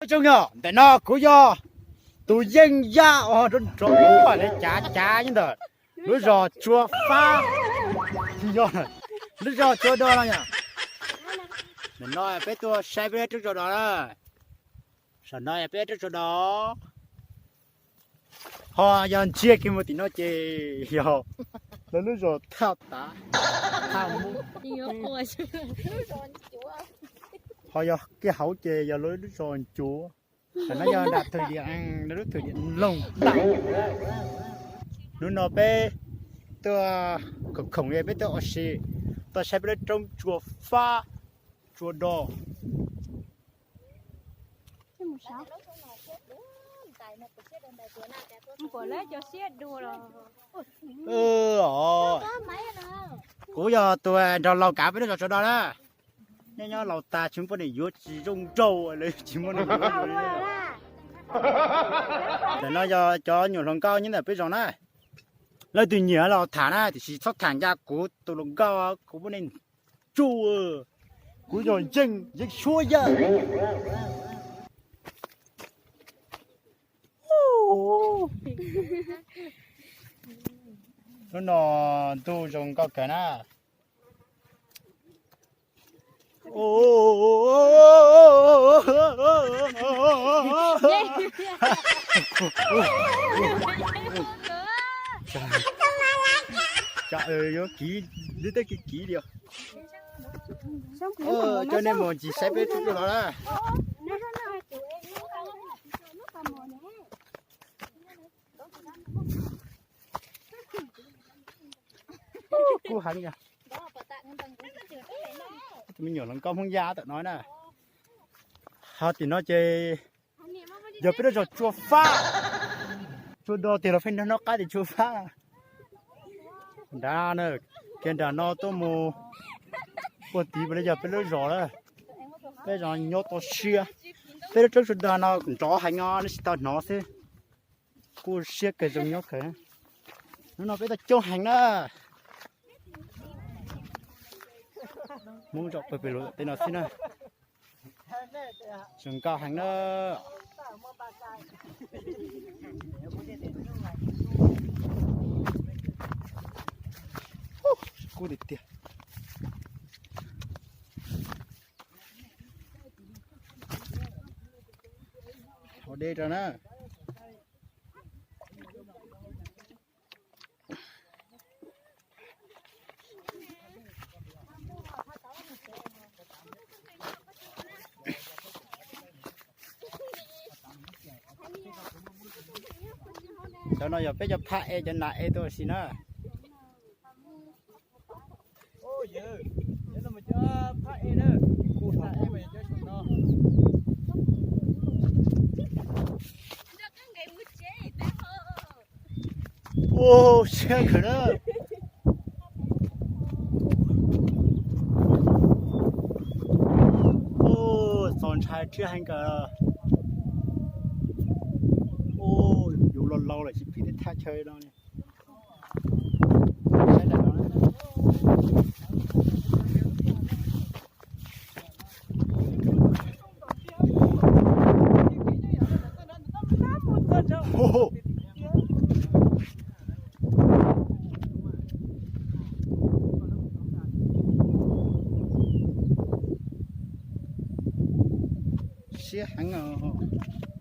Ib tsoom yog ntawm no kuv yog tus yeej yaj uas nrov nrov le cav cav nyob ntawm lub zos Tsua Fab, yog lub zos Tsua Do no yom. Ntawm no peb tuaj saib peb lub roob Tsua Do na. Saum no yog peb lub roob Tsua Do. Ho yog ntsia kiag mus tim no ces yog lawv lub zos Thaj Tav, Thaj Mub. Ho yog kiag hauv ces yog lawv lub zos Ncuav. Tam no yog nram thwm diam, lub thwm diam Looj Tawm. Hnub no peb tuaj khoom khoom li peb tuaj ua si, tuaj saib peb lub roob Tsua Fab, Tsua Do. Kuv yog tus nrog laus kav peb lub zos Tsua Do na. Nyob nyob laus tas tsis muaj poj niam yuav, tsis zoo nraug lawv tsis muaj neeg yuav. Ntawm no yog cov nyuam hluas nkauj nyob ntawm peb zos na. Leej twg nyiam los tham na, tiam sis txhob tham ncaj kuv tus hluas nkauj, kuv muab nej tsuj. Kuv yog Yeej, Yeej Suab Yaj. Hnub no ntuj zoo nkauj kawg na. Yuav kiv, lub teb kiv kiv li. Coj nej mus ncig saib peb roob Tsua Do na. Kub heev yog. Tus me nyuam hluas nkauj Hmoob Yaj tam no na. Ho tim no ces yog peb lub zos Tsua Fab. Tsua Do tiag los pheej nrog noj qab tias Tsua Fab. Nrad na, kiag nram no tuaj mus ua tid puas li yog peb lub zos lawm. Peb zos nyob toj siab. Peb lub roob Tsua Do no nrov heev os, nej tsis tau hnov xwb. Kuj siab kawg zoo nyob kawg. Hnub no peb tuaj coob heev na. Hmoob zom pawg pes lus tej no xwb na. Zoo nkauj heev na. Kub tiag tiag. Haus dej rau na. Cov no yog peb cov phaj ev, cov nas ev tuaj ua si na. Ua siab kawg na. Txaus ntshai thiab heev kawg. Yus laus laus lawm tsis pib tej thaj chaw no. Siab heev os.